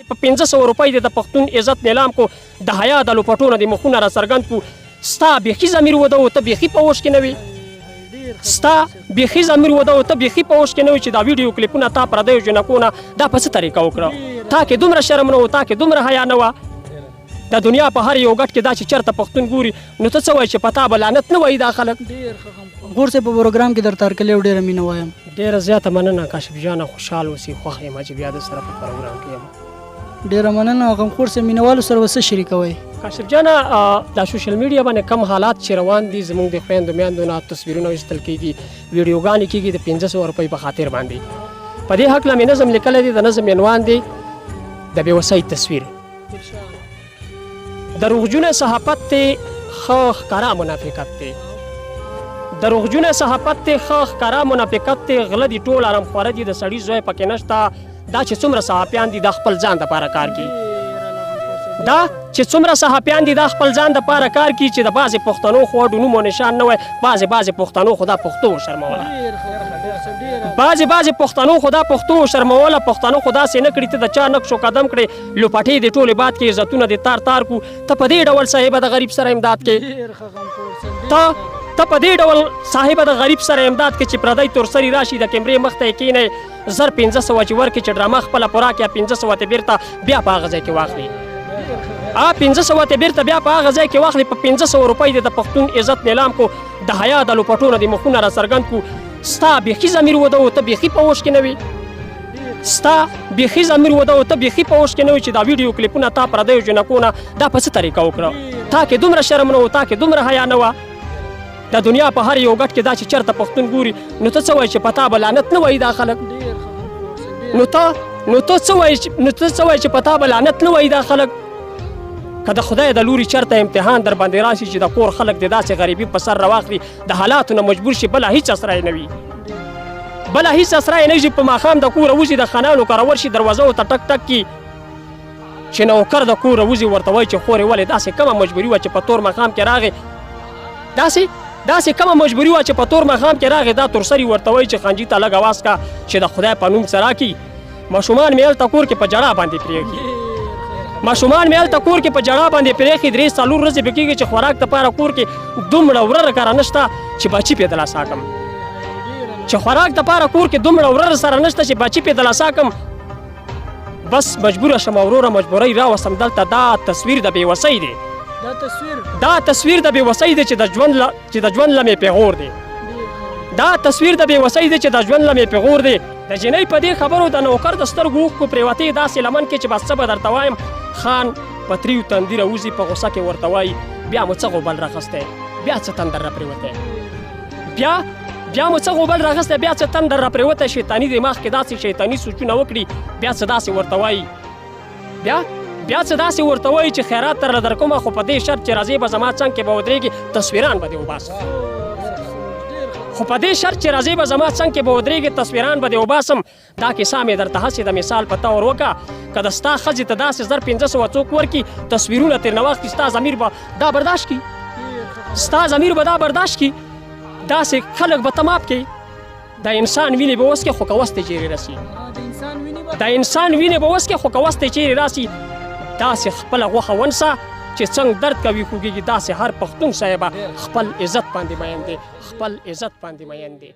په 500 روپۍ دې د پښتون عزت نیلام کو، د حیا د لوپټو نه دې مخونه را څرګند کو. ستا بیخي ضمیر وده و، ته بیخي په هوش کې نه وې. ستا بیخي ضمیر وده و، ته بیخي په هوش کې نه وې چې دا ویډیو کلیپونه تا پردیو جنکو نه دا په څه طریقه وکړه؟ تا کې دومره شرم نه و، تا کې دومره حیا نه وه. د دنیا په هر یو ګټ کې دا چې چرته پښتون ګوري نو ته څه وایې چې په تا به لعنت نه وایي دا خلک؟ ډېر ښه غمخور صاحب، په پروګرام کې درته هرکلی او ډېره مینه وایم. ډېره زیاته مننه کاشف جانه، خوشحال اوسې. خوښ یم چې بیا در سره په پروګرام کې یم. ډېره مننه غمخور صاحب، مینهوالو سره به څه شریکوئ؟ کاشف جانه، دا سوشل میډیا باندې کم حالات چې روان دي، زموږ د خویندو میندو نه تصویرونه ویستل کېږي، ویډیوګانې کېږي د 500 روپۍ په خاطر باندې. په دې هکله مې نظم لیکلی دی، د نظم عنوان دی د بېوسۍ تصویر. دروغجونه صحافت ته ښه ښکاره منافقت دی، دروغجونه صحافت ته ښه ښکاره منافقت دی. غله دي ټول آرام خواره دي، د سړي زوی پکې نشته. دا چې څومره صحافیان دي دا خپل ځان دپاره کار کوي، دا چې څومره صحافیان دي دا خپل ځان دپاره کار کوي، چې د بعضې پښتنو خو اډو نوم او نشان نه وای. بعضې بعضې پښتنو خو دا پښتو وشرموله، بعضې بعضې پښتنو خو دا پښتو وشرموله. پښتنو خو داسې نه کړي، ته د چا نقش و قدم کړې، لوپټې دې ټولې باد کې، عزتونه دې تار تار کو. ته په دې ډول صاحبه د غریب سره امداد کې، ته په دې ډول صاحبه د غریب سره امداد کې چې پردی تورسري راشي د کیمرې مخ ته یې کښېنی، 1500 چې ورکړي چې ډرامه خپله پوره کړي، 500 ته بېرته بیا په هغه ځای کې واخلي، 500 ته بېرته بیا په هغه ځای کې واخلي. په 500 روپۍ دې د پښتون عزت نیلام کو، د حیا د لوپټو نه دې مخونه را څرګند کو. ستا بیخي ضمیر وده و، ته بیخي په هوش کې نه وې. ستا بیخي ضمیر وده و، ته بیخي په هوش کې نه وې چې دا ویډیو کلیپونه تا پردیو جنکو نه دا په څه طریقه وکړه؟ تا کې دومره شرم نه و، تا کې دومره حیا نه وه. د دنیا په هر یو ګټ کې دا چې چرته پښتون ګوري نو ته څه وایې چې په تا به لعنت نه وایي دا خلک؟ نو ته نو ته څه وایې نو ته څه وایې چې په تا به لعنت نه وایي دا خلک؟ که د خدای د لوري چرته امتحان در باندې راشي چې د کور خلک دې داسې غریبي په سر راواخلي، د حالاتو نه مجبور شي، بله هیڅ اسره یې نه وي، بله هیڅ اسره یې نه وي، په ماښام د کوره وځي، د خانانو کره ورشي، دروازه ورته ټک ټک کړي، چې نوکر د کوره وځي ورته وایي چې خورې ولې داسې کومه مجبوري وه چې په تور ماښام کې راغې؟ داسې کومه مجبوري وه چې په تور ماښام کې راغې؟ دا تورسري ورته وایي چې خانجي ته لږ اواز کا چې د خدای په نوم څه راکړي، ماشومان مې هلته کور کې په ژړا باندې پرېږدي، ماشومان مې هلته کور کې په ژړا باندې پرېښي، 3-4 ورځې به کېږي چې خوراک دپاره کور کې دومره ورره کره نشته چې بچي پرې دلاسا کړم، چې خوراک دپاره کور کې دومره ورره سره نشته چې بچي پرې دلاسا کړم. بس مجبوره شم وروره، مجبورۍ راوستم دلته. دا تصویر د بېوسۍ دی، دا تصویر د بېوسۍ دی چې د ژوند له چې د ژوند له مې پیغور دی، دا تصویر د بېوسۍ دی چې د ژوند له مې پیغور دی. د جینۍ په دې خبرو د نوکر د سترګو اوښکو پرېوتې داسې لمن کې چې بس څه به درته وایم. خان په تریو تندي راوځي، په غوسه کې ورته وایي بیا مو څه غوبل راخستی، بیا څه تندر راپرېوتی، بیا مو څه غوبل راغستی، بیا څه تندر راپرېوتی. شیطاني دماغ کې داسې شیطاني سوچونه وکړي، بیا څه داسې ورته وایي، بیا څه داسې ورته وایي چې خیرات درله درکوم، خو په دې شرط چې راځې به زما څنګ کې به ودرېږي، تصویران به دې وباسم، خو په دې شرط چې راځې به زما څنګ کې به ودرېږي، تصویران به دې وباسم. دا کیسه مې درته هسې د مثال په طور وکړه، که د ستا ښځې ته داسې 1500 څوک ورکړي، تصویرونه ترېنه واخلي، ستا ضمیر به دا برداشت کړي؟ ستا ضمیر به دا برداشت کړي؟ داسې خلک به ته معاف کړې؟ د انسان وینې به وڅکې خو که وس ته چیرې رسي، د انسان وینې به وڅکې خو که وس ته چیرې راسي. داسې خپله غوښه ونسه چې څنګه درد کوي خوږېږي، داسې هر پښتون صاحبه خپل عزت باندې مین دی، خپل عزت باندې مین دی.